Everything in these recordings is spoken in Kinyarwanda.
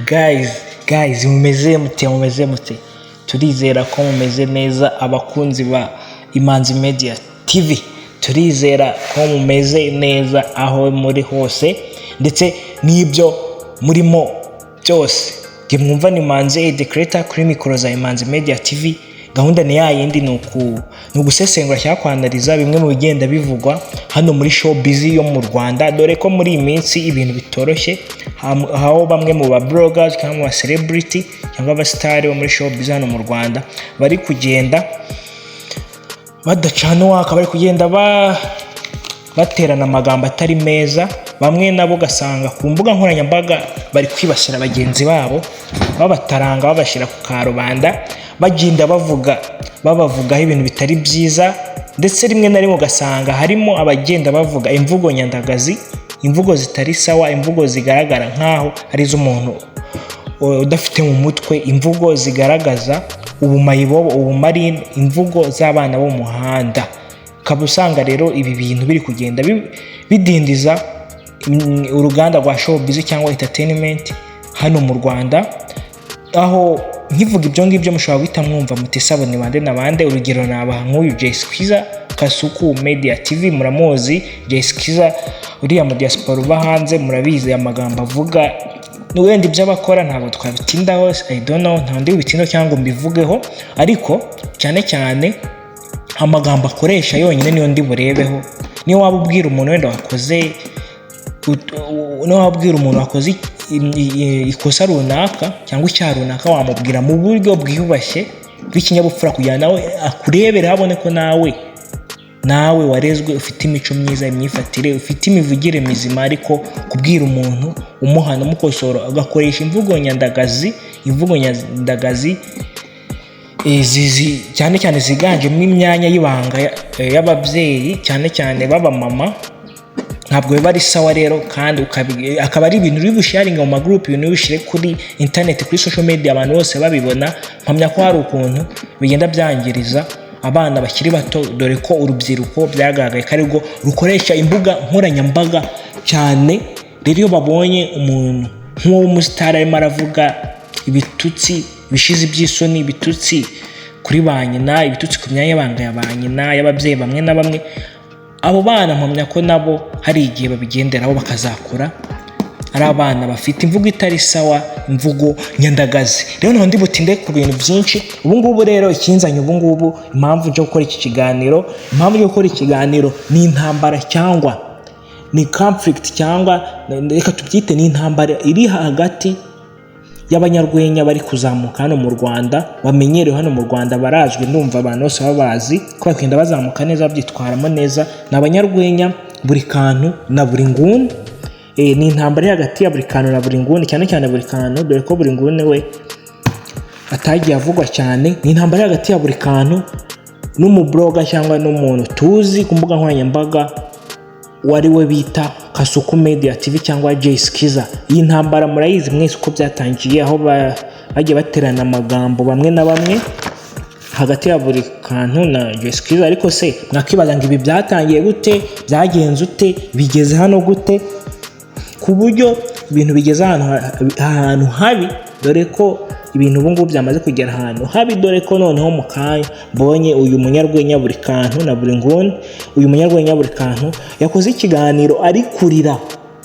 Guys, guys, mumeze mute? Mumeze mute? Turizera ko mumeze neza, abakunzi ba Imanzi Media TV. Turizera ko mumeze neza aho muri hose ndetse n'ibyo murimo byose. Njye mwumva ni Manzi the Creator kuri mikoro za Imanzi Media TV. Gahunda ni yayindi, ni ugusesengura cyangwa kwanariza bimwe mu bigenda bivugwa hano muri showbiz yo mu Rwanda, dore ko muri iyi minsi ibintu bitoroshye, aho bamwe mu ba bloggers cyangwa mu ba celebrity cyangwa abasitari bo muri showbiz hano mu Rwanda bari kugenda badacana uwaka, bari kugenda baterana amagambo atari meza. Bamwe nabo ugasanga ku mbuga nkoranyambaga bari kwibasira bagenzi babo, babataranga, babashyira ku karubanda, bagenda bavuga, babavugaho ibintu bitari byiza. Ndetse rimwe na rimwe ugasanga harimo abagenda bavuga imvugo nyandagazi, imvugo zitari sawa, imvugo zigaragara nk'aho ari iz'umuntu udafite mu mutwe, imvugo zigaragaza ubumayibobo, ubumarine, imvugo z'abana bo mu muhanda. Ukaba usanga rero ibi bintu biri kugenda bidindiza uruganda rwa showbiz cyangwa entertainment hano mu Rwanda. Aho nkivuga ibyo ngibyo, mushobora guhita mwumva muti: "Sabo ni bande na bande?" Urugero nabaha nk'uyu Jay Squeezer, Kasuku Media TV, muramuzi Jay Squeezer, uriya mu diaspora uba hanze. Murabizi amagambo avuga, wenda ibyo abakora ntabwo twabitindaho, I don't know, nta ndi bubitindaho cyangwa ngo mbivugeho, ariko cyane cyane amagambo akoresha yonyine niyo ndi burebeho. Niyo waba ubwira umuntu wenda wakoze niyo waba ubwira umuntu wakoze ikosa runaka cyangwa icyaha runaka, wamubwira mu buryo bwiyubashye, bw'ikinyabupfura, kugira nawe akurebere, abone ko nawe warezwe, ufite imico myiza, imyifatire, ufite imivugire mizima. Ariko kubwira umuntu umuhana, umukosora, ugakoresha imvugo nyandagazi, imvugo nyandagazi cyane cyane ziganjemo imyanya y'ibanga y'ababyeyi, cyane cyane b'abamama, ntabwo biba ari sawa rero. Kandi akaba ari ibintu uri busharinga mu magurupe, ibintu uri bushyire kuri interineti, kuri social media, abantu bose babibona. Mpamya ko hari ukuntu bigenda byangiriza abana bakiri bato, dore ko urubyiruko byagaragaye ko arirwo rukoresha imbuga nkoranyambaga cyane. Rero iyo babonye umuntu nk'uwo w'umusitari arimo aravuga ibitutsi bishize iby'isoni, ibitutsi kuri ba nyina, ibitutsi ku myanya y'ibanga ya ba nyina, y'ababyeyi bamwe na bamwe, abo bana mpamya ko nabo hari igihe babigenderaho, bakazakura ari abana bafite imvugo itari sawa, imvugo nyandagazi. Rero ntabwo ndi butinde ku bintu byinshi ubu ngubu. Rero ikinzanye ubu ngubu, impamvu nje gukora iki kiganiro, impamvu yo gukora ikiganiro ni intambara cyangwa ni conflict, cyangwa reka tubyite ni intambara iri hagati y'abanyarwenya bari kuzamuka hano mu Rwanda, bamenyerewe hano mu Rwanda, barazwi, ndumva abantu bose babazi ko bagenda bazamuka neza, babyitwaramo neza. Ni abanyarwenya Buri Kantu na Buri Nguni. Ni intambara iri hagati ya Buri Kantu na Buri Nguni, cyane cyane Buri Kantu, dore ko Buri Nguni we atagiye avugwa cyane. Ni intambara iri hagati ya Buri Kantu n'umublogger cyangwa n'umuntu tuzi ku mbuga nkoranyambaga wari we bita Kasuku Media TV cyangwa Jay Skiza. Iyi ntambara murayizi mwese uko byatangiye, aho bagiye baterana amagambo bamwe na bamwe hagati ya Buri Kantu na Jay Skiza. Ariko se mwakibaza ngo ibi byatangiye gute, byagenze ute, bigeze hano gute, ku buryo ibintu bigeze ahantu habi? Dore ko ibintu ubu ngubu byamaze kugera ahantu habi, dore ko noneho mu kanya mbonye uyu munyarwenya Buri Kantu na Buri Nguni, uyu munyarwenya Buri Kantu yakoze ikiganiro ari kurira,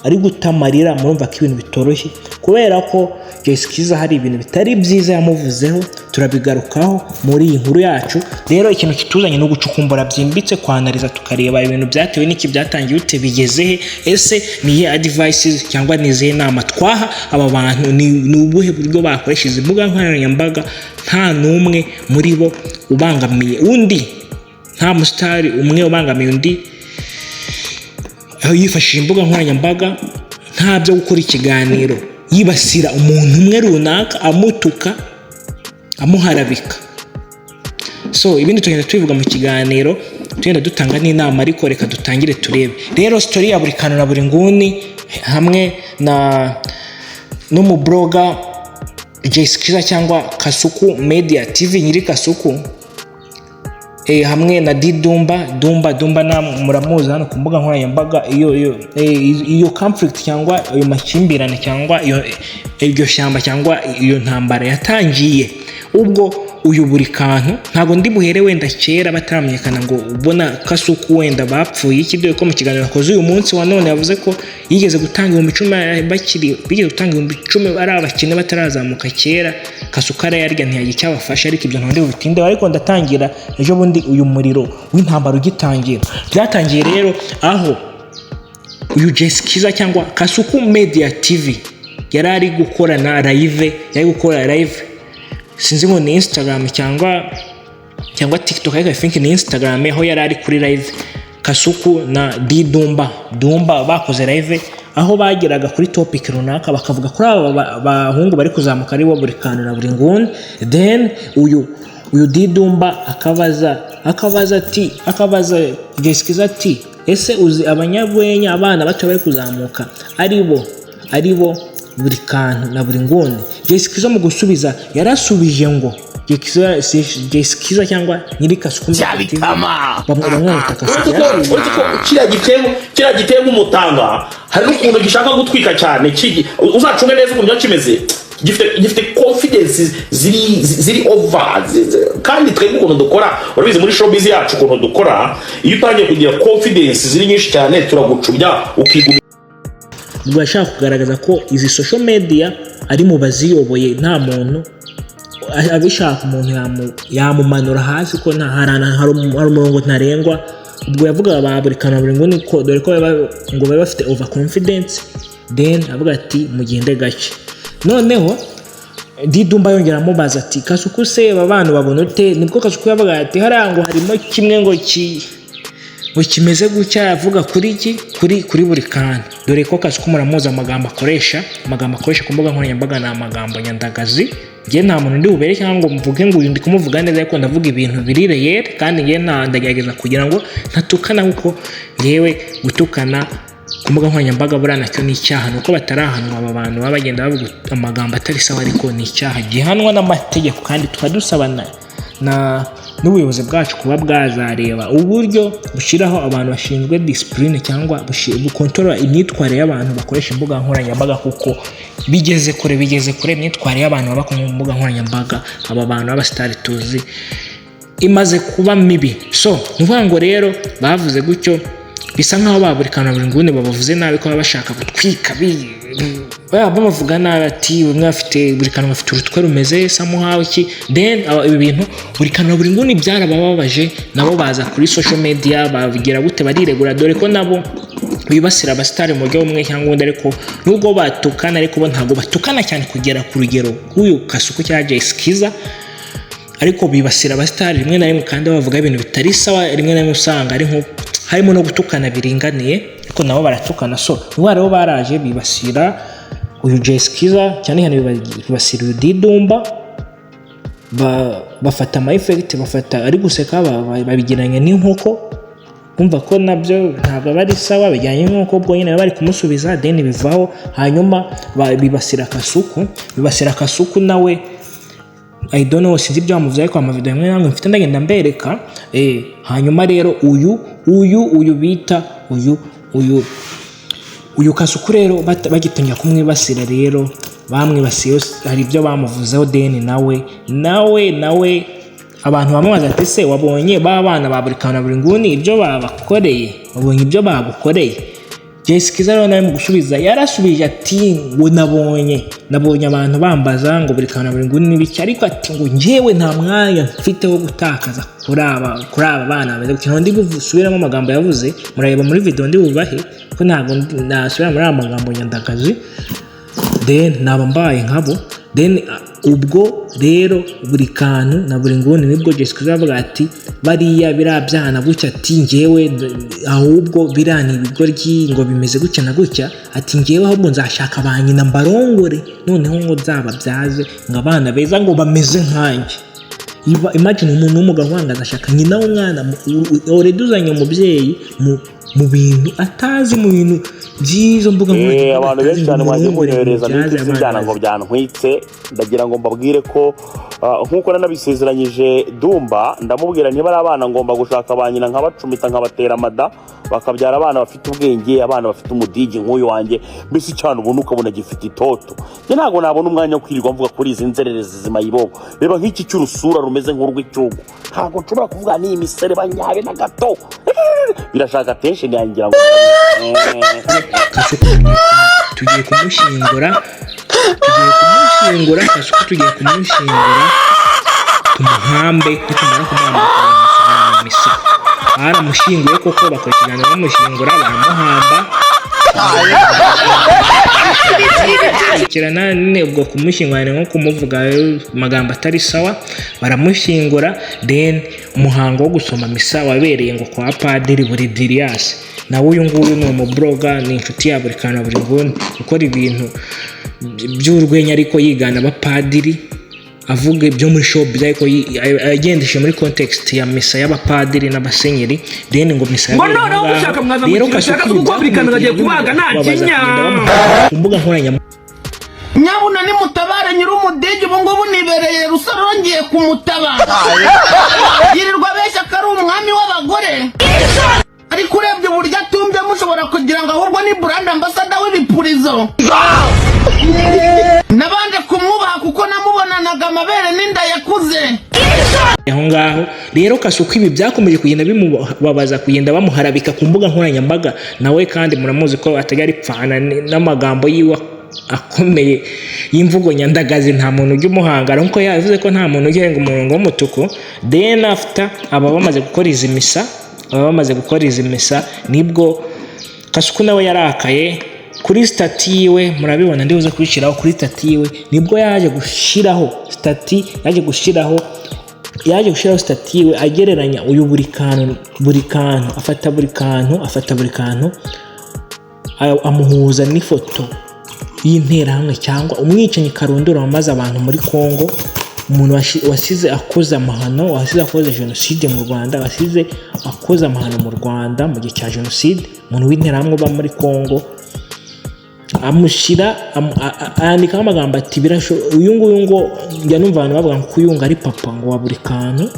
ari guta amarira. Murumva ko ibintu bitoroshye, kubera ko Jay Skiza hari ibintu bitari byiza yamuvuzeho. Turabigarukaho muri iyi nkuru yacu. Rero ikintu kituzanye ni ugucukumbura byimbitse, kwanariza, tukareba ibintu byatewe n'iki, byatangiye ute, bigeze he, ese ni iyihe advices cyangwa ni izihe nama twaha aba bantu, ni ubuhe buryo bakoresha izi mbuga nkoranyambaga nta n'umwe muri bo ubangamiye undi, nta musitari umwe ubangamiye undi, aho yifashishije imbuga nkoranyambaga, nta byo gukora ikiganiro yibasira umuntu umwe runaka, amutuka, amuharabika. So ibindi tugenda tubivuga mu kiganiro, tugenda dutanga n'inama, ariko reka dutangire turebe rero story ya Buri Kantu na Buri Nguni hamwe na n'umublogger Jay Skiza cyangwa Kasuku Media TV, nyiri Kasuku, hamwe na Didumba Dumba Dumba na muramuzi hano ku mbuga nkoranyambaga. Iyo conflict cyangwa ayo makimbirane cyangwa iyo Iryo shyamba cyangwa iyo ntambara yatangiye ubwo uyu buri kantu, ntabwo ndi buhere wenda kera bataramenyekana, ngo ubona Kasuku wenda bapfuye iki, dore ko mu kiganiro yakoze uyu munsi wa none yavuze ko yigeze gutanga 10,000 bakiri, bigeze gutanga 10,000 ari abakene batarazamuka kera, Kasuku arayarya ntiyagira icyo abafasha. Ariko ibyo ntabwo ndi bubitinde, ariko ndatangira ejo bundi uyu muriro w'intambara ugitangira. Byatangiye rero aho uyu Jessica cyangwa Kasuku Media TV yari ari gukorana live, yari gukora live, sinzi ngo ni Instagram cyangwa TikTok, ariko I think ni Instagram, aho yari ari kuri live Kasuku na D Dumba Dumba bakoze live, aho bageraga kuri topic runaka bakavuga kuri aba bahungu bari kuzamuka, ari bo buri kantu na buri nguni. Then uyu D Dumba akabaza ati, akabaza Jessica ati: "Ese uzi abanyarwenya, abana bato bari kuzamuka, ari bo buri kantu na buri nguni?" Jessica mu gusubiza yarasubije ngo Jessica cyangwa nyiri Kasuku Media TV, Cyabitama. bamwe bamwita Kasuku, Uretse ko yarasubije uretse ko kiriya giteye nk'umutanga, hari n'ukuntu gishaka gutwika cyane. Uzacunge neza ukuntu kiba kimeze, gifite confidence ziri over, kandi twebwe ukuntu dukora, urabizi muri showbiz yacu ukuntu dukora, iyo utangiye kugira confidence ziri nyinshi cyane turagucubya ukigumira. Ubwo yashaka kugaragaza ko izi social media ari mu baziyoboye, nta muntu abishaka umuntu yamumanura hasi, ko nta hari umurongo ntarengwa. Ubwo yavugaga ba buri kantu na buri nguni, ko dore ko ngo baba bafite over confidence. Then avuga ati: "Mugende gake." Noneho Didumba yongera amubaza ati: "Kasuku se, aba bantu babona ute?" Nibwo Kasuku yavuga ati: "Hariya ngo harimo kimwe ngo ki ngo kimeze gutya." Avuga kuri iki, kuri buri kantu, dore ko Kasuku muramuzi, amagambo akoresha ku mbuga nkoranyambaga ni amagambo nyandagazi. Njye nta muntu ndi bubere cyangwa ngo mvuge ngo uyu ndi kumuvuga neza, ariko ndavuga ibintu biri real, kandi njye ndagerageza kugira ngo ntatukana, kuko ngewe gutukana ku mbuga nkoranyambaga buriya nacyo ni icyaha. Ni uko batarahanwa aba bantu baba bagenda bavuga amagambo atari sawa, ariko ni icyaha gihanwa n'amategeko, kandi tukaba dusaba na n'ubuyobozi bwacu kuba bwazareba uburyo bushyiraho abantu bashinzwe discipline cyangwa bukontorora imyitwarire y'abantu bakoresha imbuga nkoranyambaga, kuko bigeze kure, bigeze kure. Imyitwarire y'abantu baba ku mbuga nkoranyambaga, aba bantu b'abasitari tuzi, imaze kuba mibi. So ni ukuvuga ngo rero bavuze gutyo, bisa nkaho ba buri kantu na buri nguni babavuze nabi, ko baba bashaka gutwika, baba babavuga nabi, ati bamwe bafite, buri kantu bafite urutwe rumeze somehow iki. Then ibi bintu buri kantu na buri nguni byarabababaje, nabo baza kuri social media babigira gute, bariregura, dore ko nabo bibasira abasitari mu buryo bumwe cyangwa ubundi. Ariko nubwo batukana, ariko bo ntabwo batukana cyane kugera ku rugero rw'uyu Kasuku cyangwa Jay Skiza, ariko bibasira abasitari rimwe na rimwe kandi bavuga ibintu bitari sawa. Rimwe na rimwe usanga ari nko harimo no gutukana biringaniye, ariko nabo baratukana. So nibo rero baraje bibasira uyu Jay Skiza, cyane cyane bibasira uyu Didumba, bafata ama effect, bafata ari guseka, babigereranya n'inkoko. Kumva ko nabyo ntabwo aba ari sawa, bijyanye n'inkoko, ubwo nyine baba bari kumusubiza. Then bivaho, hanyuma bibasira Kasuku, bibasira Kasuku nawe, I don't know, sinzi ibyo bamuvuze, ariko amavideo amwe namwe mfite ndagenda mbereka. Hanyuma rero uyu bita uyu Kasuku rero bagitangira kumwibasira rero, bamwibasiye, hari ibyo bamuvuzeho. Then nawe abantu bamubaza ati: "Se wabonye ba bana ba buri kantu na buri nguni ibyo babakoreye? Wabonye ibyo bagukoreye?" Jessica rero nawe mu gusubiza yarasubije ati ngo nabonye abantu bambaza ngo buri kantu na buri nguni n'ibiki, ariko ati ngo njyewe nta mwanya mfite wo gutakaza kuri aba bana bameze gutya. Ntabwo ndi busubiremo amagambo yavuze, murareba muri video ndi bubahe, ko ntabwo nasubira muri aya magambo nyandagazi, then naba mbaye nkabo. Then ubwo rero buri kantu na buri nguni, nibwo Jessica azavuga ati bariya biriya byana gutya, ati njyewe ahubwo biriya ni ibigoryi, ngo bimeze gutya na gutya, ati njyewe ahubwo nzashaka ba nyina mbarongore, noneho ngo nzababyaze ngo abana beza ngo bameze nkanjye. Imagine umuntu w'umugabo wanga azashaka nyina w'umwana, already uzanye umubyeyi mu mu bintu atazi, mu bintu by'izo mbuga nkoranyambaga Abantu atazi, benshi ngo cyane mwagiye umurongore munyohereza mubyaze link z'ibyana abana. Ngo byantwitse. Ndagira ngo mbabwire ko nk'uko nanabisezeranyije Dumba, ndamubwira niba ari abana ngomba gushaka ba nyina nkabacumita, nkabatera amada, bakabyara abana bafite ubwenge, abana bafite umudigi nk'uyu wanjye. Mbese cyane ubona ukabona gifite itoto. Njye ntabwo nabona umwanya wo kwirirwa mvuga kuri izi nzererezi zimayibobo. Reba nk'iki cy'urusura rumeze nk'urw'icyugu, ntabwo nshobora kuvuga n'iyi miserebanya na gato. Birashaka attention yangira ngo Kasuku tugiye kumushyingura, tugiye kumushyingura. Kasuku tugiye kumushyingura, tumuhambe. Nitumara kumuhamba tuzamusubira mu misa. Baramushyinguye koko, bakora ikiganiro bamushyingura, baramuhamba. Kurikirana nyine, ubwo kumushyingura ni nko kumuvuga amagambo atari sawa. Baramushyingura, then umuhango wo gusoma misa wabereye ngo kwa Padiri Buridiriyasi. Nawe uyu nguyu ni umublogger, ni inshuti ya buri kantu buri nguni, ukora ibintu by'urwenya ariko yigana abapadiri, avuga ibyo muri showbiz ariko agendeshe muri context ya misa y'abapadiri n'abasenyeri. Then ngo misa Ngo yabereye noneho aho ngaho. mushaka mwaza mu Rero kintu ushaka Kasuku kuko Afrika agiye kubaga nta babaza kinya. kugenda bamuha ku mbuga nkoranyambaga. Nyabuna nimutabare nyir'umudigi, ubu ngubu nibereye Rusaro, ngiye kumutabara. Yirirwa abeshya ko ari umwami w'abagore, ariko urebye uburyo atumbye mushobora kugira ngo ahubwo ni brand ambassador w'ibipurizo. Nabanje kumwubaha kuko namubonanaga amabere n'inda yakuze. Aho ngaho rero Kasuku ibi byakomeje kugenda bimubabaza, kugenda bamuharabika ku mbuga nkoranyambaga. Nawe kandi muramuzi ko atajya aripfana n'amagambo yiwe akomeye y'imvugo nyandagazi. Nta muntu ujya umuhangara, nkuko yavuze ko nta muntu ugenga umurongo w'umutuku. Then after aba bamaze gukora izi misa, aba bamaze gukora izi misa, nibwo Kasuku nawe yarakaye. Kuri status yiwe murabibona, ndibuze kubishyiraho kuri status yiwe, nibwo yaje gushyiraho status, yaje gushyiraho status yiwe agereranya uyu buri kantu, buri kantu afata, buri kantu afata, buri kantu amuhuza n'ifoto y'interahamwe cyangwa umwicanyi karundura wamaze abantu muri Congo, umuntu wasize akoze amahano, wasize akoze jenoside mu Rwanda, wasize akoze amahano mu Rwanda mu gihe cya jenoside, umuntu w'interahamwe uba muri Congo. Amushyira yandikaho amagambo ati uyu nguyu ngo njya numva abantu bavuga ngo kuyunga ari papa ngo wa buri kantu.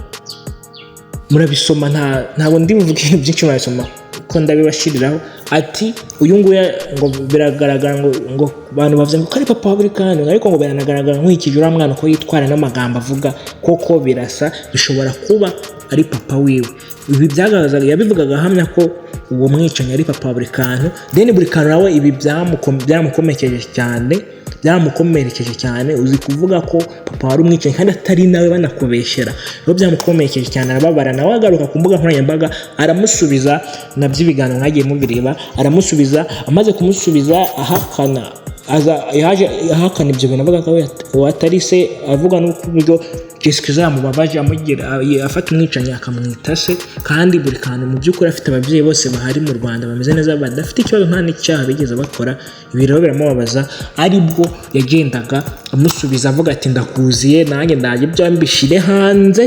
Murabisoma, ntabwo ndi buvuge ibintu byinshi, murabisoma ko ndabibashyiriraho. Ati uyu nguyu ngo biragaragara ngo abantu bavuze ngo ko ari papa wa buri kantu, ariko ngo biranagaragara nkurikije uriya mwana uko yitwara n'amagambo avuga, koko birasa, bishobora kuba ari papa wiwe. Ibi byagaragazaga, yabivugaga ahamya ko uwo mwicanyi ari papa wa buri kantu. Then buri kantu nawe ibi byaramukomerekeje cyane, byaramukomerekeje cyane. Uzi kuvuga ko papa wari umwicanyi kandi atari nawe, banakubeshyera? Rero byamukomerekeje cyane, arababara. Nawe agaruka ku mbuga nkoranyambaga aramusubiza, nabyo ibiganiro mwagiye mubireba. Aramusubiza, amaze kumusubiza ahakana, aza yaje ahakana ibyo bintu, avuga ko uwo atari se, avuga n'uburyo Jessica yamubabaje amugira afata umwicanyi akamwita se, kandi buri kantu mu by'ukuri afite ababyeyi bose bahari mu Rwanda, bameze neza, badafite ikibazo, nta n'icyaha bigeze bakora. Ibi rero biramubabaza. Aribwo yagendaga amusubiza avuga ati ndakuziye nanjye ndaje ibyo mbishyire hanze,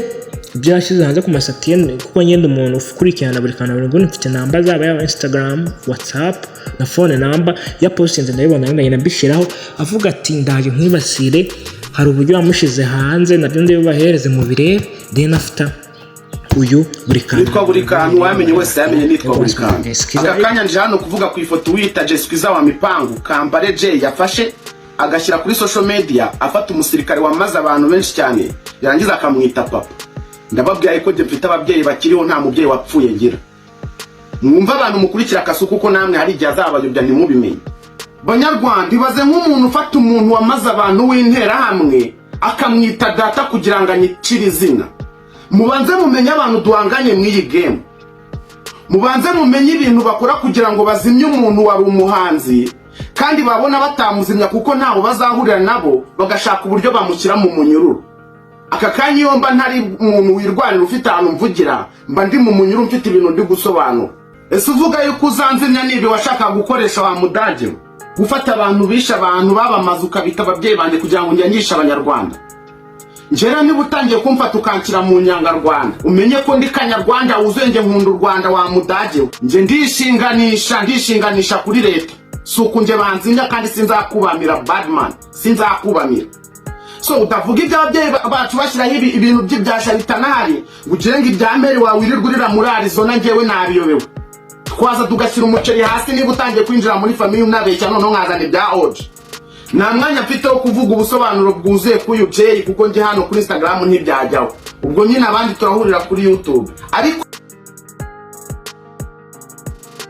ibyo yashyize hanze ku mastatus ye, kuko ngenda umuntu ukurikirana buri kantu buri nguni, mfite namba zaba, yaba Instagram, WhatsApp na phone number ya postinze, ndabibona, ndagenda mbishyiraho. Avuga ati ndaje nkwibasire, hari uburyo wamushyize hanze, nabyo ndibubahereze mu birebe. Then after uyu buri kantu Nitwa buri kantu, wamenye wese yamenye nitwa buri kantu. Aka kanya nje hano kuvuga ku ifoto wiyita Jessica wa mipangu Kambare J yafashe agashyira kuri social media, afata umusirikare wamaze abantu benshi cyane, yarangiza akamwita papa. Ndababwira ko njye mfite ababyeyi bakiriho, nta mubyeyi wapfuye ngira. Mwumva abantu mukurikira Kasuku, kuko namwe hari igihe azabayobya ntimubimenye. Banyarwanda, ibaze nk'umuntu ufata umuntu wamaze abantu w'interahamwe akamwita data kugira ngo anyicire izina. Mubanze mumenye abantu duhanganye mw'iyi game, mubanze mumenye ibintu bakora kugira ngo bazimye umuntu wari umuhanzi, kandi babona batamuzimya kuko ntaho bazahurira nabo, bagashaka uburyo bamushyira mu munyururu. Aka kanya iyo mba ntari umuntu wirwanira ufite ahantu mvugira, mba ndi mu munyururu, mfite ibintu ndi gusobanura. Ese uvuga yuko uzanzimya nibi washakaga gukoresha wa mudage we? Gufata abantu bishe abantu babamaze ukabita ababyeyi banjye kugira ngo njyangishe Abanyarwanda. Njyewe niba utangiye kumfata ukanshyira mu nyangarwanda, umenye ko ndi Kanyarwanda wuzuye. Njye nkunda u Rwanda wa mudage we. Njye ndishinganisha, ndishinganisha kuri leta. Si uku njye banzinya, kandi sinzakubamira, badman, sinzakubamira. So utavuga iby'ababyeyi bacu bashyiraho ibintu by'ibyasha bitanahari, ngo ugire ngo ibya mbere wawirirwa urira muri Arizona. Njyewe nabiyobewe. Twaza tugashyira umuceri hasi niba utangiye kwinjira muri famille unabeshya. Noneho nkazana ibya oje, nta mwanya mfite wo kuvuga ubusobanuro bwuzuye k'uyu Jay, kuko njye hano kuri Instagram ntibyajyaho. Ubwo nyine abandi turahurira kuri YouTube, ariko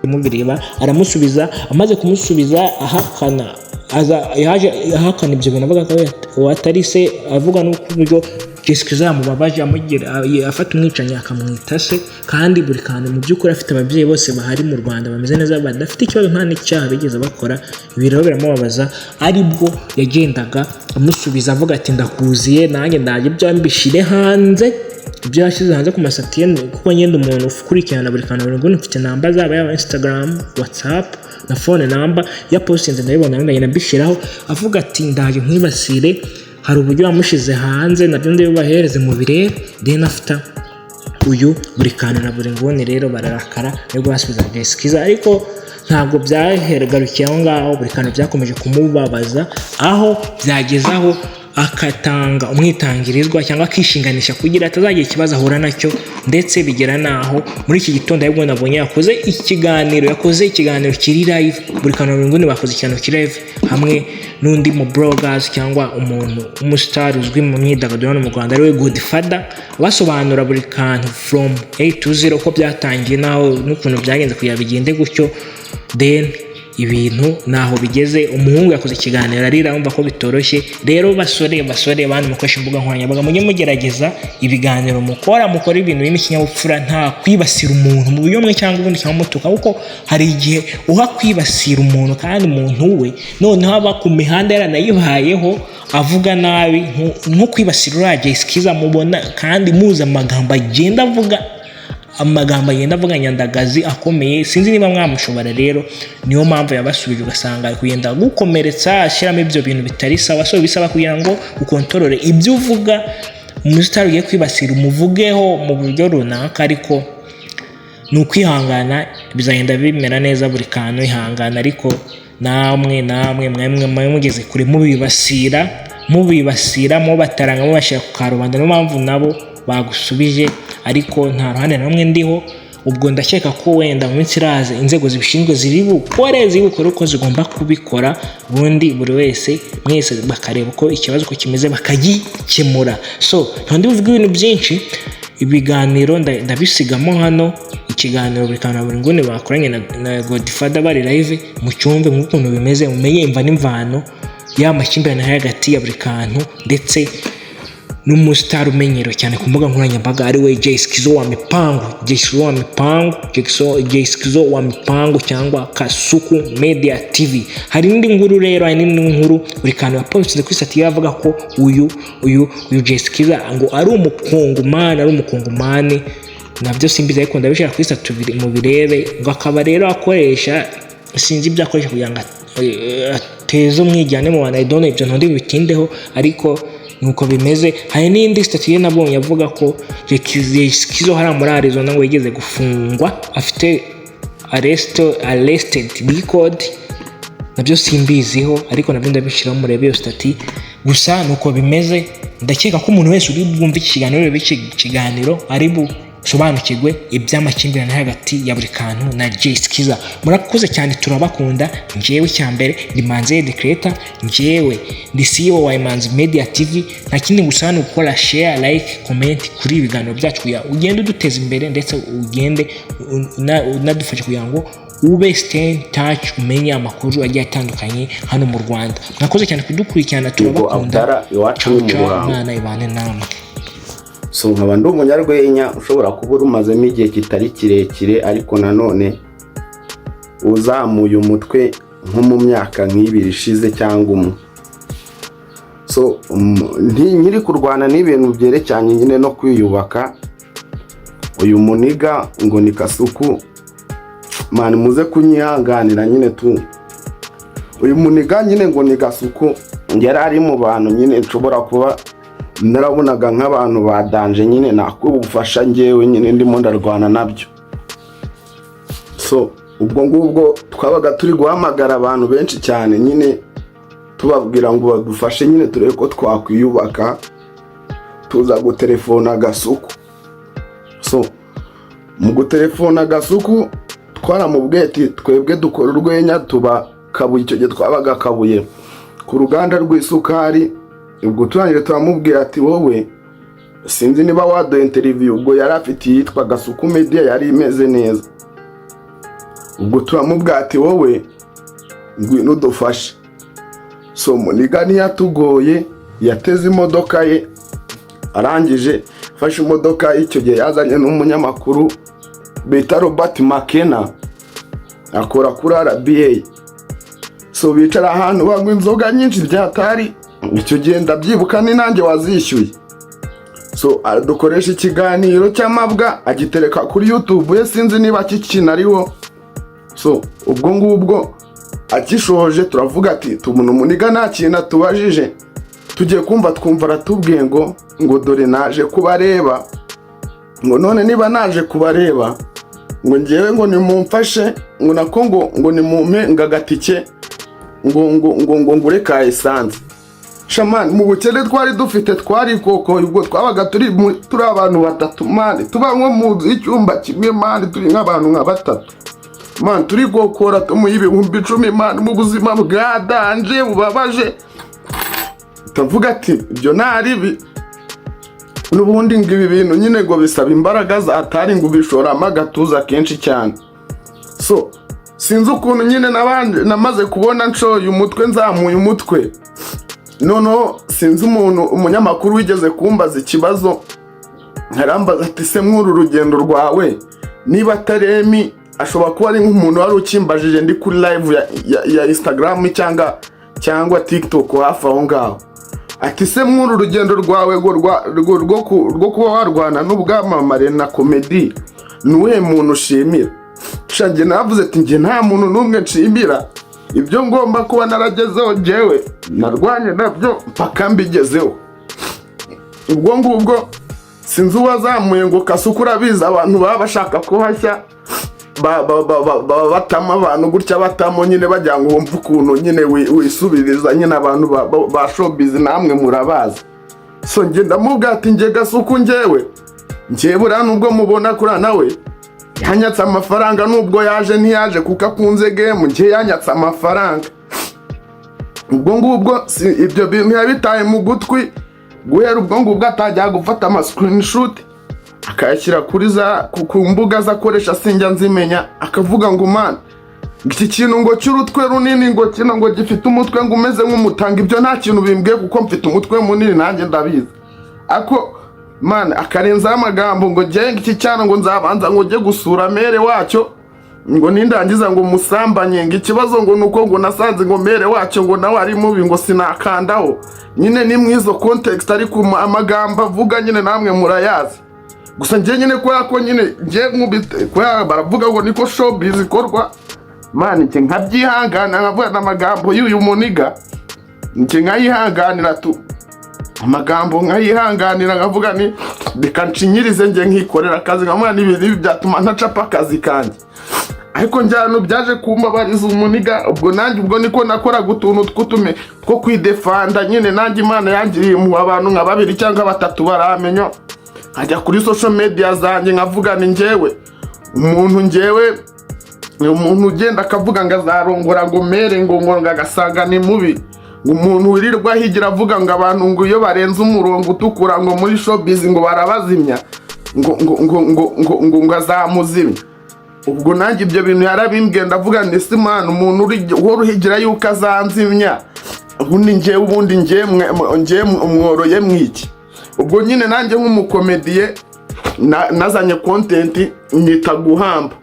Mubireba, aramusubiza. Amaze kumusubiza ahakana, aza yaje ahakana ibyo bintu, avuga ko atari se, avuga n'uko uburyo Jessica yamubabaje amugira afata umwicanyi akamwita se, kandi buri kantu mu by'ukuri afite ababyeyi bose bahari mu Rwanda, bameze neza, badafite ikibazo, nta n'icyaha bigeze bakora. Ibi rero biramubabaza. Aribwo yagendaga amusubiza avuga ati: "Ndakuziye nanjye, ndaje ibyo mbishyire hanze." Ibyo yashyize hanze ku ma status ye, kuko ngenda umuntu ukurikirana buri kantu, buri nguni mfite namba zaba, yaba Instagram, WhatsApp na phone number ya postinze, ndabibona, ndagenda mbishyiraho. Avuga ati: "Ndaje nkwibasire." Hari uburyo yamushyize hanze, nabyo ndabibahereze mu birebe. Then after, uyu buri kantu na buri nguni rero bararakara, nibwo basubiza Jessica. Ariko ntabwo byahegarukiye aho ngaho. Buri kantu byakomeje kumubabaza, aho byageze aho akatanga umwitangirizwa cyangwa akishinganisha kugira atazagira ikibazo ahura nacyo. Ndetse bigera n'aho muri iki gitondo aribwo nabonye yakoze ikiganiro, yakoze ikiganiro kiri live. Buri kantu na buri nguni bakoze ikiganiro kiri live hamwe n'undi mu bloggers cyangwa umuntu w'umusitari uzwi mu myidagaduro hano mu Rwanda, ariwe Godfather, basobanura buri kantu from A to 0, uko byatangiye naho n'ukuntu byagenze kugira bigende gutyo. Then ibintu naho bigeze, umuhungu yakoze ikiganiro arira, wumva ko bitoroshye. Rero basore, basore, bantu mukoresha imbuga nkoranyambaga, mujye mugerageza ibiganiro mukora, mukora ibintu birimo ikinyabupfura, nta kwibasira umuntu mu buryo bumwe cyangwa ubundi cyangwa mutuka, kuko hari igihe uha kwibasira umuntu kandi umuntu we noneho aba ku mihanda yaranayibayeho, avuga nabi, nko kwibasira uriya Jessica mubona, kandi muzi amagambo agenda avuga, amagambo agenda avuga nyandagazi akomeye. Sinzi niba mwamushobora. Rero niyo mpamvu yabasubije, ugasanga ari kugenda gukomeretsa, ashyiramo ibyo bintu bitari sawa. So bisaba kugira ngo ukontorore ibyo uvuga. Umusitari ugiye kwibasira, umuvugeho mu buryo runaka, ariko ni ukwihangana, bizagenda bimera neza. Buri kantu ihangana, ariko namwe mwe mugeze kure, mubibasira, mubibasira, mubataranga, mubashyira ku karubanda. Niyo mpamvu nabo bagusubije, ariko nta ruhande na rumwe ndiho. Ubwo ndakeka ko wenda mu minsi iraza inzego zibishinzwe ziri bukore uko zigomba kubikora, ubundi buri wese, mwese bakareba uko ikibazo uko kimeze, bakagikemura. So nta buvuga ibintu byinshi. Ibiganiro ndabisigamo hano, ikiganiro buri kantu na buri nguni bakoranye na Godfather bari live mu cyumve nk'ukuntu bimeze, mumenye imva n'imvano y'amakimbirane ari hagati ya buri kantu ndetse n'umusitari umenyerewe cyane ku mbuga nkoranyambaga, ari we Jay Skizo wa Mipango, Jay Skizo wa Mipango, Jay Skizo wa Mipango cyangwa Kasuku Media TV. Hari indi nkuru rero, hari n'indi nkuru buri kantu yapostinze kuri status, avuga ko uyu Jay Skizo ngo ari umukongomani, ari umukongomani. Nabyo simbizi, ariko ndabishyira kuri status mu birebe. Ngo akaba rero akoresha, sinzi ibyo akoresha kugira ngo ateze umwijyane mu bantu. I don't know, ibyo ntundi bitindeho, ariko nuko bimeze. Hari n'indi status ye nabonye avuga ko Skizo hariya muri Arizona ngo yigeze gufungwa, afite arrested record. Nabyo simbiziho, ariko nabyo ndabishyiraho murebe iyo status. Gusa nuko bimeze. Ndakeka ko umuntu wese uri bwumve iki kiganiro, urebe iki kiganiro, ari busobanukirwe iby'amakimbirane hagati ya buri kantu na Jay Skiza. Murakoze cyane, turabakunda. Njyewe cyambere ndi Manzi the Creator, njyewe ndi CEO wa Imanzi Media TV. Nta kindi gusa ni gukora share, like, comment kuri ibi biganiro byacu kugira ugende uduteza imbere, ndetse ugende unadufasha kugira ngo ube stay in touch, umenye amakuru agiye atandukanye hano mu Rwanda. Mwakoze cyane kudukurikirana, turabakunda. Abdara, iwacu ni mu Ciao, ciao. Ruhango. Imana ibane namwe. So nkaba ndi umunyarwenya ushobora kuba urumazemo igihe kitari kirekire, ariko nanone uzamuye umutwe nko mu myaka nk'ibiri ishize cyangwa umwe. So nkiri kurwana n'ibintu byerekeranye nyine no kwiyubaka. Uyu muniga ngo ni Kasuku, man, muze kunyihanganira nyine tu. Uyu muniga nyine ngo ni Gasuku yari ari mu bantu nyine nshobora kuba Narabonaga nk'abantu ba danger nyine nakubufasha, njyewe nyine ndimo ndarwana nabyo. So ubwo ngubwo twabaga turi guhamagara abantu benshi cyane nyine, tubabwira ngo badufashe nyine turebe ko twakwiyubaka. Tuza gutelefona Gasuku. So mu gutelefona Gasuku, twaramubwiye ati twebwe dukora urwenya, tuba Kabuye. Icyo gihe twabaga Kabuye ku ruganda rw'isukari. Ubwo turangije turamubwira ati wowe sinzi niba waduha interview. Ubwo yari afite iyitwa Gasuku Media, yari imeze neza. Ubwo turamubwira ati wowe ngwino udufashe. So muniga ntiyatugoye, yateze imodoka ye, arangije afashe imodoka. Icyo gihe yazanye n'umunyamakuru bita Robert Makena, akora kuri RBA. So bicara ahantu banywa inzoga nyinshi byatari. Icyo gihe ndabyibuka, ni nanjye wazishyuye. So dukoresha ikiganiro cy'amabwa, agitereka kuri YouTube ye, sinzi niba kikinariho. So ubwo ngubwo akishoje, turavuga ati tubona umuniga nta kintu atubajije. Tugiye kumva twumva aratubwiye ngo dore naje kubareba, ngo none niba naje kubareba, ngo ngewe ngo nimumfashe, ngo nako ngo nimumpe ngo agatike, ngo ngure ka essence. Sha man, mu bukene twari dufite twarikokoye. Ubwo twabaga turi abantu batatu man, tuba nko mu nzu y'icyumba kimwe man, turi nk'abantu nka batatu man, turikokora tumuha 10,000 man, mu buzima bwa danger bubabaje. Tuvuga ati ibyo nta ribi n'ubundi, ngo ibi bintu nyine ngo bisaba imbaraga zatari, ngo ubishoramo agatuza kenshi cyane. So sinzi ukuntu nyine nabanje namaze kubona nshoye umutwe, nzamuye umutwe. Noneho sinzi umuntu, umunyamakuru wigeze kumbaza ikibazo, arambaza ati se mw'uru rugendo rwawe, niba atari Emi, ashobora kuba ari nk'umuntu wari ukimbajije ndi kuri live ya Instagram cyangwa TikTok hafi aho ngaho, ati se mw'uru rugendo rwawe ngo rwo kuba warwana n'ubwamamare na comedy, ni uwuhe muntu ushimira? Sha, njye navuze ati njye nta muntu n'umwe nshimira. Ibyo ngomba kuba naragezeho, njyewe narwanye nabyo mpaka mbigezeho. Ubwo ngubwo sinzi uwazamuye ngo Kasuku urabizi, abantu baba bashaka kuhashya batama abantu gutya, batamo nyine bagira ngo wumve ukuntu nyine wisubiriza nyine. Abantu ba showbiz namwe murabazi. So njye ndamubwira ati njye Gasuku, njyewe buriya nubwo mubona kuriya, nawe yanyatse amafaranga. Nubwo yaje ntiyaje kuko akunze game, njye yanyatse amafaranga. Ubwo ngubwo ibyo bintu yabitaye mu gutwi. Guhera ubwo ngubwo atangira gufata ama screenshot akayashyira kuri za ku mbuga ze akoresha, sinjya nzimenya, akavuga ngo man, iki kintu ngo cy'urutwe runini, ngo kino ngo gifite umutwe ngo umeze nk'umutanga, ibyo nta kintu bimbwiye kuko mfite umutwe munini nanjye ndabizi. Ako man, akarenzaho amagambo ngo njye iki cyana ngo nzabanza ngo njye gusura mère wacyo, ngo nindangiza ngo musambanye, ngo ikibazo ngo nuko ngo nasanze ngo mère wacyo ngo nawe ari mubi, ngo sinakandaho. Nyine ni mwizo context, ariko amagambo avuga nyine namwe murayazi. Gusa njye nyine kubera ko nyine njye nkubite, kubera baravuga ngo niko showbiz ikorwa man, njye nkabyihangana, nkavuga n'amagambo y'uyu muniga, njye nkayihanganira tu, amagambo nkayihanganira, nkavuga ni reka nshinyirize, njye nkikorera akazi, nkavuga n'ibintu ibi byatuma ntacapa akazi kanjye. Ariko njyana byaje kumbabariza umuniga. Ubwo nanjye ubwo niko nakoraga utuntu tw'utume two kwidefanda nyine. Nanjye Imana yangiriye mu abantu nka babiri cyangwa batatu baramenya, nkajya kuri social media zanjye nkavuga ni njyewe umuntu, njyewe ni umuntu ugenda akavuga ngo azarongora ngo mère, ngo agasanga ni mubi, ngo umuntu wirirwa ahigira avuga ngo abantu ngo iyo barenze umurongo utukura ngo muri showbiz ngo barabazimya, ngo azamuzimya. Ubwo nanjye ibyo bintu yarabimbwiye, ndavuga ni si man, umuntu uhora uhigira yuko azanzimya, ubundi njyewe, ubundi njyewe mworoye mwiki? Ubwo nyine nanjye nk'umukomediye nazanye content nyita guhamba.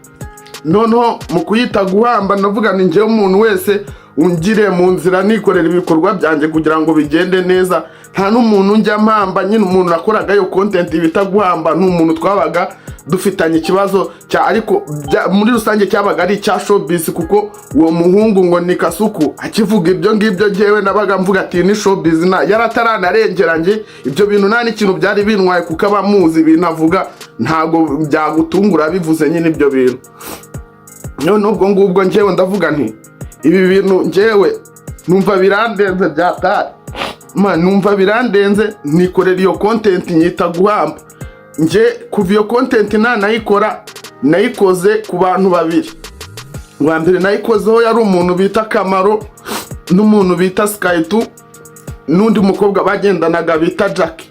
Noneho mu kuyita guhamba, ndavuga ni njyewe umuntu wese ungire mu nzira nikorera ibikorwa byanjye kugira ngo bigende neza. Nta n'umuntu njya mpamba nyine. Umuntu nakoraga iyo content bita guhamba ni umuntu twabaga dufitanye ikibazo cya, ariko muri rusange cyabaga ari icya showbiz, kuko uwo muhungu ngo ni Kasuku akivuga ibyo ngibyo, njyewe nabaga mvuga ati ni showbiz, na yarataranarengera. Njye ibyo bintu nta n'ikintu byari bintwaye, kuko abamuzi ibintu avuga ntago byagutungura bivuze nyine ibyo bintu. None ubwo ngubwo njyewe ndavuga nti ibi bintu njyewe numva birandenze byatari man, numva birandenze. Nikorera iyo content nyita guhamba. Njye kuva iyo content nanayikora, nayikoze ku bantu babiri. Uwa mbere nayikozeho yari umuntu bita Kamaro n'umuntu bita Skytu n'undi mukobwa bagendanaga bita Jack.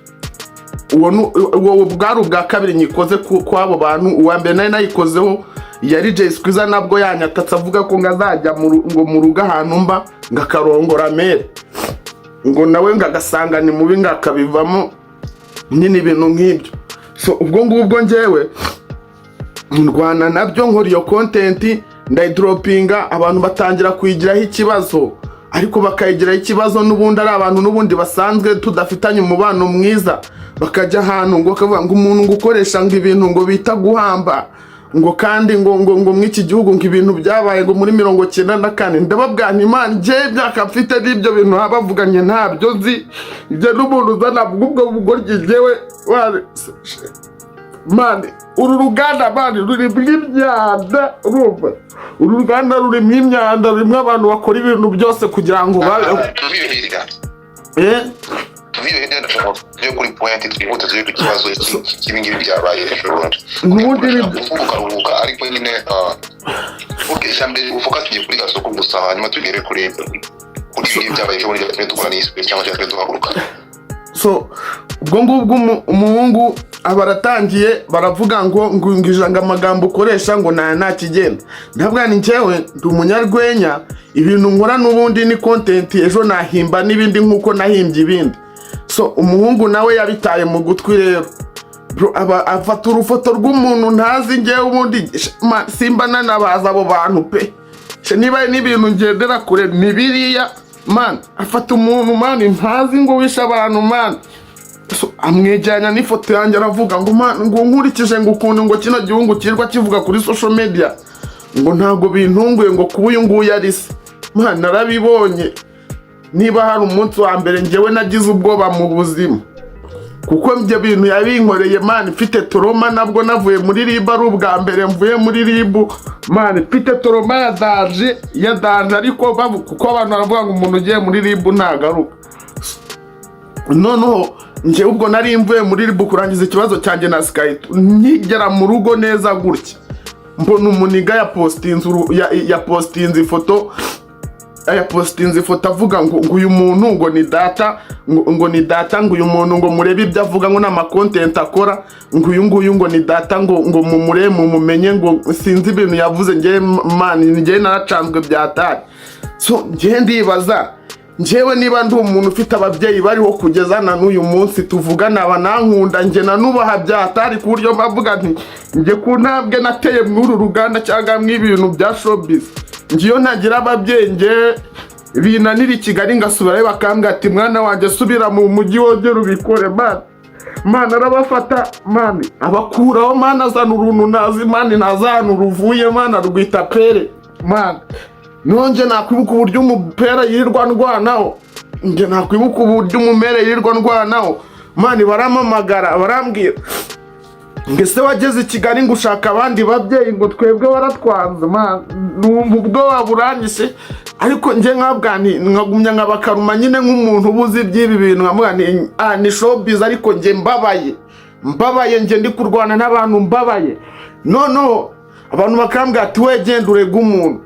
Uwo bwari ubwa kabiri nyikoze kw'abo bantu. Uwa mbere nari nayikozeho yari Jay Squeezer, nabwo yanyatatse avuga ko ngo azajya ngo mu rugo ahantu mba, ngo akarongora mere, ngo nawe ngo agasanga ni mubi, ngo akabivamo nyine, ibintu nk'ibyo. So ubwo ngubwo njyewe ndwana nabyo, nkora iyo content, ndayidropinga, abantu batangira kuyigiraho ikibazo, ariko bakayigiraho ikibazo n'ubundi ari abantu n'ubundi basanzwe tudafitanye umubano mwiza. Bakajya ahantu ngo bakavuga ngo umuntu ngo ukoresha ngo ibintu ngo bita guhamba, ngo kandi ngo mw'iki gihugu ngo ibintu byabaye ngo muri 94. Ndababwira nti: "Imana, njye imyaka mfite n'ibyo bintu baba bavuganye ntabyo nzi." Ibyo n'umuntu uzana ubwo bugoryi, njyewe man, uru ruganda, man, rurimo imyanda. Urumva, uru ruganda rurimo imyanda, rurimo abantu bakora ibintu byose kugira ngo babe Tuvire hirya. Eh? Tuvire hirya, ndashaka tujye kuri point, twihute tujye ku kibazo cy'ibi ngibi byabaye ejo bundi. N'ubundi Uvuga ukaruhuka, ariko nyine okay, icya mbere ufocusinge kuri Gasoko gusa, hanyuma tugere kuri ibi ngibi byabaye ejo bundi byatumye dukora n'iyi space cyangwa cyatumye duhaguruka. So ubwo ngubwo umuhungu aba aratangiye, baravuga ngo amagambo ukoresha ngo nta kigenda. Ndavuga ni njyewe ndi umunyarwenya, ibintu nkora n'ubundi ni content, ejo nahimba n'ibindi nk'uko nahimbye ibindi. So umuhungu nawe yabitaye mu gutwi rero, bro, aba afata urufoto rw'umuntu ntazi. Njyewe ubundi simba nanabaza abo bantu pe. Niba ari n'ibintu ngendera kure ni biriya man. Afata umuntu, man, ntazi, ngo wishe abantu, man. So, amwegeranya n'ifoto yanjye, aravuga ngo: "Man, ngo nkurikije ngo ukuntu ngo kino gihugu kirirwa kivuga kuri social media, ngo ntabwo bintunguye ngo kuba uyu nguyu ari se." Man, narabibonye. Niba hari umunsi wa mbere njyewe nagize ubwoba mu buzima, kuko ibyo bintu yabinkoreye, man, mfite trauma. Nabwo navuye muri RIB, ari ubwa mbere mvuye muri RIB, man, mfite trauma ya danger, ya danger. Ariko kuko abantu baravuga ngo umuntu ugiye muri RIB ntagaruka. Noneho njyewe ubwo nari mvuye muri RIB kurangiza ikibazo cyanjye na Skype, nkigera mu rugo neza gutya, mbona umunigga yapostinze ifoto, yapostinze ifoto avuga ngo uyu muntu ngo ni data, ngo ni data, ngo uyu muntu ngo murebe ibyo avuga, ngo n'ama content akora, ngo uyu nguyu ngo ni data, ngo mumurebe mumumenye, ngo sinzi ibintu yavuze. Njye, man, njye naracanzwe byatari. So njye ndibaza, njyewe niba ndi umuntu ufite ababyeyi bariho kugeza na n'uyu munsi tuvugana, banankunda, njye nanubaha byatari, ku buryo mbavuga nti njye ku ntambwe nateye muri uru ruganda cyangwa mw'ibintu bya showbiz, njye iyo ntagira ababyeyi, njye binanira i Kigali ngasubirayo, bakambwira ati: "Mwana wanjye, subira mu mujyi wongere ubikore." Man, man, arabafata, man, abakuraho, man, azana uruntu ntazi, man, ntazi ahantu ruvuye, man, arwita pere. Man, nonge nakwibuka uburyo umupera yirirwa ndwanaho, njye nakwibuka uburyo umumere yirirwa ndwanaho. Man, baramamagara, barambwira ngo: "Ese wageze i Kigali ngo ushaka abandi babyeyi, ngo twebwe waratwanze?" Man, numva ubwoba buranyishe, ariko njye nkabwa nti nkagumya nkabakaruma nyine nk'umuntu uba uzi iby'ibi bintu, nkavuga nti: "Ah, ni showbiz." Ariko njye mbabaye, mbabaye, njye ndi kurwana n'abantu mbabaye. Noneho abantu bakambwira ati: "We genda urege umuntu."